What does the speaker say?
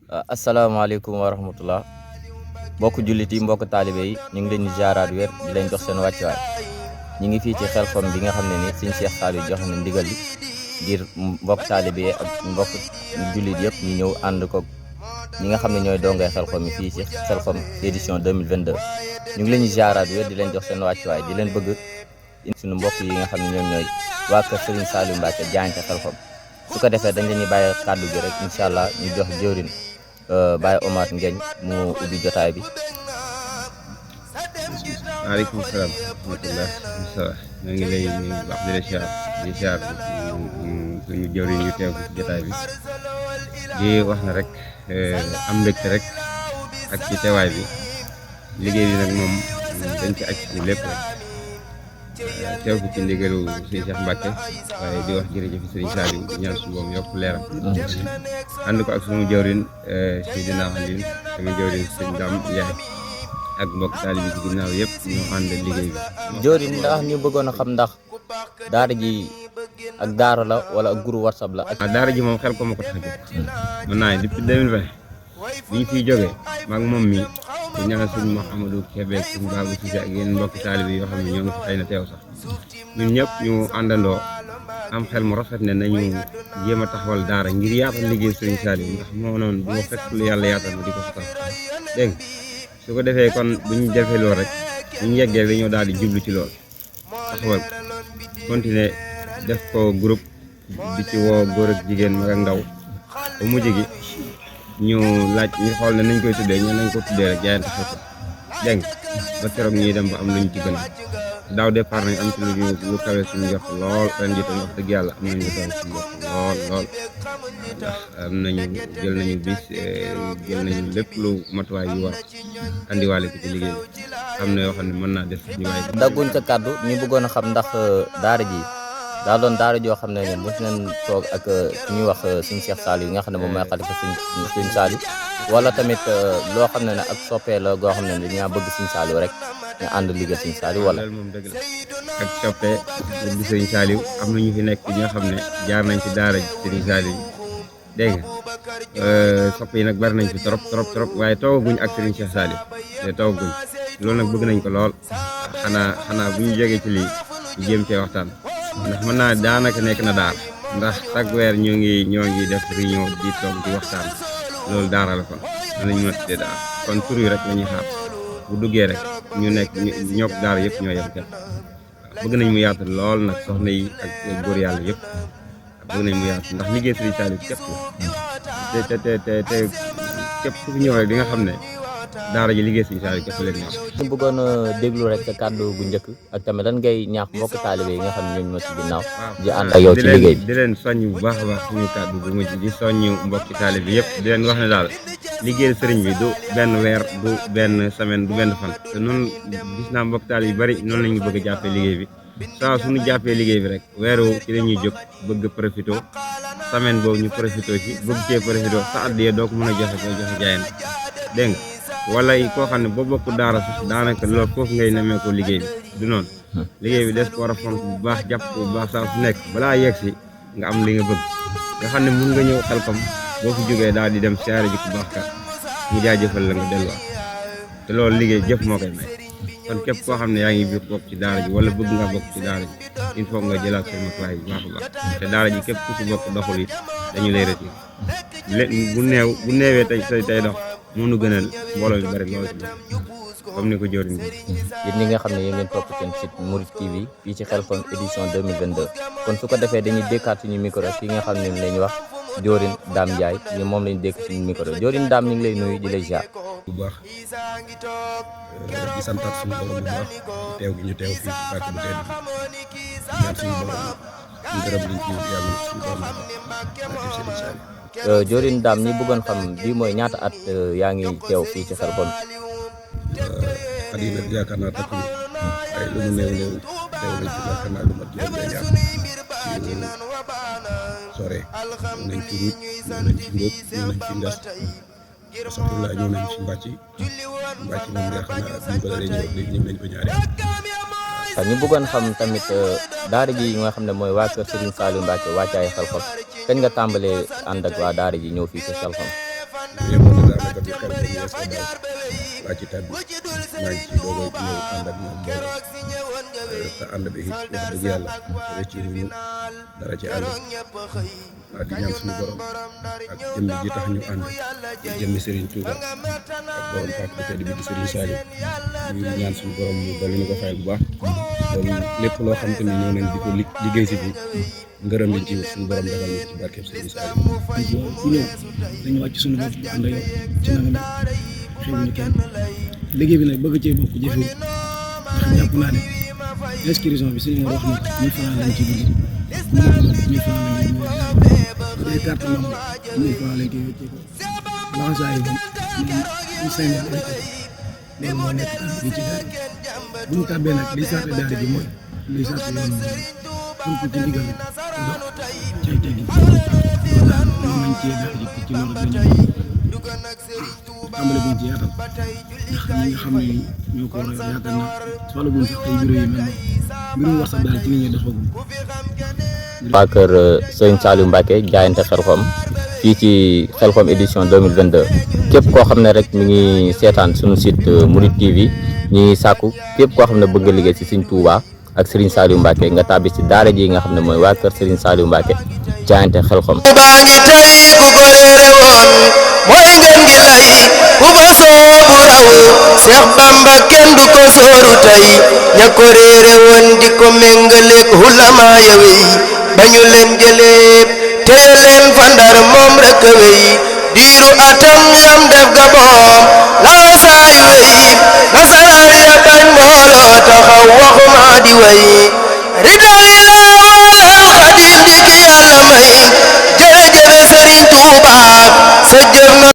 asalaamaaleykum wa rahmatullah mbokk jullit yi mbokk taalibe yi ñu ngi leen di ziaraat wér di leen jox seen wàccuwaay ñu ngi fii ci Xelcom bi nga xam ne ni sëñ Cheikh Saliou joxe na ndigal li ngir mbokk taalibe yi ak mbokk jullit yëpp ñu ñëw ànd ko ñi nga xam ne ñooy dongay Xelcom yi fii ci Xelcom édition 2022 ñu ngi leen di ziaraat wér di leen jox seen wàccuwaay di leen bëgg suñu mbokk yi nga xam ne ñoom ñooy waa kër Serigne Saliou Mbacke jaayante Xelcom su ko defee dañ leen di bàyyi kàddu gi rek incha allah ñu jox jëwrin Baye Omar Ngeñ mu ubbi jotaay bi. waaleykum salaam wa rahmatulah. ñoo ngi lay nuyu bu baax di siyaar suñu jëwriñ ñu teew ci jotaay bi di wax na rek am mbégte rek ak ci teewaay bi liggéey bi nag moom dañ ci aj ci lépp rek teew fi ci ndigalu Sëriñ Cheikh Mbacke waaye di wax jërëjëf Sëriñ Saliou di ñaan suñu boom yokk leeram ànd ko ak suñu jëwriñ Seydina Alioune sama jëwriñ Sëriñ Dame Ndiaye ak mbokk taalibe bi ci ginnaaw yëpp ñoo ànd liggéey bi. jëwriñ ndax ñu bëggoon a xam ndax daara ji ak daara la wala ak groupe WhatsApp la. daara ji moom Xelcom ko tax a jóg mën naa ne depuis 2020 bi ñu fiy jógee maag moom mi di ñaanal suñu Mouhamadou Kébé ak suñu Babou Cissé ak yeneen mbokki taalibe yoo xam ne ñoo ngi fi xëy na teew sax ñun ñëpp ñu àndandoo am xel mu rafet ne nañu jéem a taxawal daara ngir yaatal liggéey Sëriñ Saliou ndax moo noonu bu ma fekk lu yàlla yaatal ma di ko satal dégg su ko defee kon bu ñu defee lool rek bu ñu yeggee dañoo daal di jublu ci lool taxawal continuer def ko groupe di ci woo góor ak jigéen mag ak ndaw ba mujj gi ñu laaj ñu xool ne nañ koy tuddee ñu nañ ko tuddee rek jaayante Xelcom dégg ba keroog ñuy dem ba am luñ ci gën daaw départ nañ am ci lu kawe suñu jox lool ren ji tam wax dëgg yàlla am nañ lu kawe suñu jox lool ndax am nañu jël nañu bis jël nañu lépp lu matuwaay yu war andiwaale ko ci liggéey bi am na yoo xam ne mën naa def ñu waay dagguñ sa kàddu ñu bëggoon a xam ndax daara ji daa doon daara joo xam ne mos nañ toog ak ki ñuy wax sëñ Cheikh Saliou yi nga xam ne moom mooy xalifa sëñ Saliou wala tamit loo xam ne ak soppee la goo xam ne dañaa bëgg sëñ Saliou rek ñu ànd liggéey sëñ Saliou wala. loolu moom dëgg la ak soppee di sëñ Saliou am na ñu fi nekk ñoo xam ne jaar nañ ci daara sëñ Saliou dégg nga sopp yi nag bari nañ fi trop waaye toogaguñ ak sëriñ Cheikh Saliou te toogaguñ loolu nag bëgg nañ ko lool xanaa bu ñu jógee ci lii ñu jéem cee waxtaan ndax mën naa daanaka nekk na daara ndax chaque weer ñoo ngi def réunion di toog di waxtaan loolu daara la kon danañ mën a tuddee daara kon tur yi rek la ñuy xaar bu duggee rek ñu nekk ñook daara yëpp ñoo yem képp bëgg nañ mu yaatu lool nag soxna yi ak góor yàlla yëpp bëgg nañ mu yaatu ndax liggéey Sëriñ Saliou képp la te képp ku fi ñëw rek di nga xam ne daara ji liggéey Sëriñ Saliou képp leen ñor. ñu bëggoon a déglu rek sa kàddu bu njëkk ak tamit lan ngay ñaax mbokk taalibe yi nga xam ne ñooñu ma si ginnaaw di ànd ak yow ci liggéey bi di leen soññ bu baax a baax suñu kàddu bu mujj di soññ mbokki taalibe yëpp di leen wax ne daal liggéey sëriñ bi du benn weer du benn semaine du benn fan te noonu gis naa mbokk taalibe yu bari noonu la ñu bëgg a jàppee liggéey bi saa suñu jàppee liggéey bi rek weeru ci la ñuy jóg bëgg profité semaine boobu ñu profité ci bëgg cee profité sa àddiyee doo ko mën a joxe ko joxe jaayeen dégg nga wala koo xam ne boo bokk daara sax daanaka loolu foofu ngay nemee ko liggéey bi du noonu liggéey bi des ko war a fonk bu baax jàpp ko bu baax saa su nekk balaa yegg si nga am li nga bëgg nga xam ne mun nga ñëw Xelcom boo fi jógee daal di dem siyaare ji ku baax kat ñu jaajëfal la nga delluwaat te loolu liggéey jëf moo koy may kon képp koo xam ne yaa ngi biir bokk ci daara ji wala bëgg nga bokk ci daara ji il faut nga jëlaat say matuwaay bu baax a baax te daara ji képp ku ci bokk doxul it dañu lay retiré bu neewee tey dox mënu gënal mbooloo bi bari lool ci comme ni ko jëriñ bi yéen ñi nga xam ne yéen ngeen topp seen site Mouride TV fii ci Xelcom édition 2022 kon su ko defee dañuy dékkaat suñu micro ki nga xam ne lañu wax jëwriñ Dame Ndiaye ñu moom lañu dékk suñu micro jëwriñ Dame ñu ngi lay nuyu di lay ziar bu baax di santaat suñu borom bu baax teew gi ñu teew fii ci pàcc bu tedd bi ñaan suñu borom ñu gërëm liñ ci yàlla suñu borom def Sëriñ Saliou jëwriñ Dame ñi bëggoon xam bii mooy ñaata at yaa ngi teew fii ci Xelcom at yi nag yaakaar naa takku waaye lu mu néew teew nañ ci yaakaar naa lu mat juróom-benn at ci sore ñëw nañ ci ruuj ñëw nañ ci ngóob ñëw nañ ci ngas asafurlaa ñëw nañ ci mbàcc moom yaakaar naa buñ ko dalee ñëw nañ ko ñaari at ñu bëggoon xam tamit daara ji nga xam ne mooy waa kër Serigne Saliou Mbacke wàccaay Xelcom kañ nga tàmbalee ànd ak waa daara ji ñëw fii ci Xelcom ñëwoon na daanaka bi xel ko yees ko daal laa ci tàbbi maa ngi ci doog a ñëw ànd ak moom te ànd bi it wax dëgg yàlla rëcc ñu dara ci ànd waa di ñaan suñu borom ak jëmmi ji tax ñu ànd jëmmi Serigne Touba ak borom pàcc bu tedd bi di Serigne Saliou ñu ngi ñaan suñu borom mu dolli ñu ko fayal bu baax loolu lépp loo xam te ni ñoo nañ di ko liggéey si bi ngërëm liñ ci wut suñu borom defal ñu ci barkeeb Serigne Saliou ku ñëw dañu wàcc suñu bopp ànd ak yow ci nanga mel xewuñu kenn liggéey bi nag bëgg cee bokk jëfewu ndax jàpp naa ne inscription bi suñu wax na 1000 francs lañ ci dugg 1000 francs lañ ci dugg day carte membre 1000 francs lañ koy wéccee ko laxasaay yi moom 5 loolu moo nekk bi ci daal bu ñu tàbbee nag liy saate daal bi mooy liy saate yoon moom pour ci ndigal dox cay teggi loolu daal moom lañ cee daal ji ci loolu dañu tàmbale buñ ci yaatal ndax ñi nga xam ne ñoo ko war a yaakaar naa soxla buñ sax ay bureau yu mel noonu mbirum wax sax daal ci nit ñi doxagum. waa kër Serigne Saliou Mbacké jaayante Xelcom fii ci Xelcom édition 2022 képp koo xam ne rek mi ngi seetaan suñu site Mouride TV ñi ngi sàkku képp koo xam ne bëgg a liggéey ci Serigne Touba ak Serigne Saliou Mbacké nga tàbbi ci daara ji nga xam ne mooy waa kër Serigne Saliou Mbacké jaayante Xelcom. baa ngi tey ku ko réere woon mooy ngeen gi lay ku ko soobu raw Seex Bamba kenn du ko sooru tey ña ko réere woon di ko méngaleeg hulama ya wey ba ñu leen jëlee téye leen fa Ndar moom rek a wey diiru atam yam def Gabon laa saayu wey nasaraan ya bañ mbooloo taxaw waxuma di wey ridalilaa walal xadim di ki Yàlla may jërëjëf Serigne Touba sa